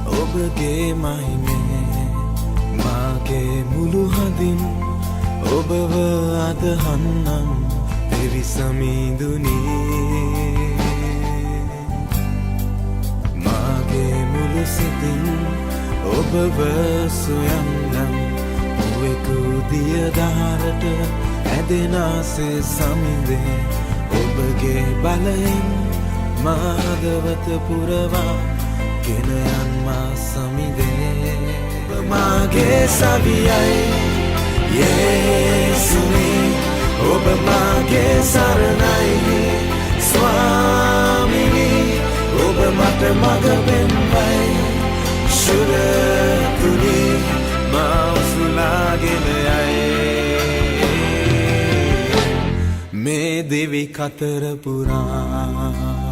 ඔබගේ මහිමේ මාගේ මුළු හදින් ඔබව අදහන්නම් පිරිසමිදුනී. මාගේ මුළු සිතින් ඔබව සොයන්නම්, මුවෙකු දිය දහරට ඇදෙනාසේ සමිඳේ. ඔබගේ බලයෙන් මා හදවත පුරවා ගෙන යන් මා සමිඳේ. ඔබ මාගේ සවියයි යේසුනි, ඔබ මාගේ සරණයි ස්වාමිනි. ඔබ මට මඟ පෙන්වයි ශුරතුනි, මා උසුලාගෙන යයි මේ දිවි කතර පුරා.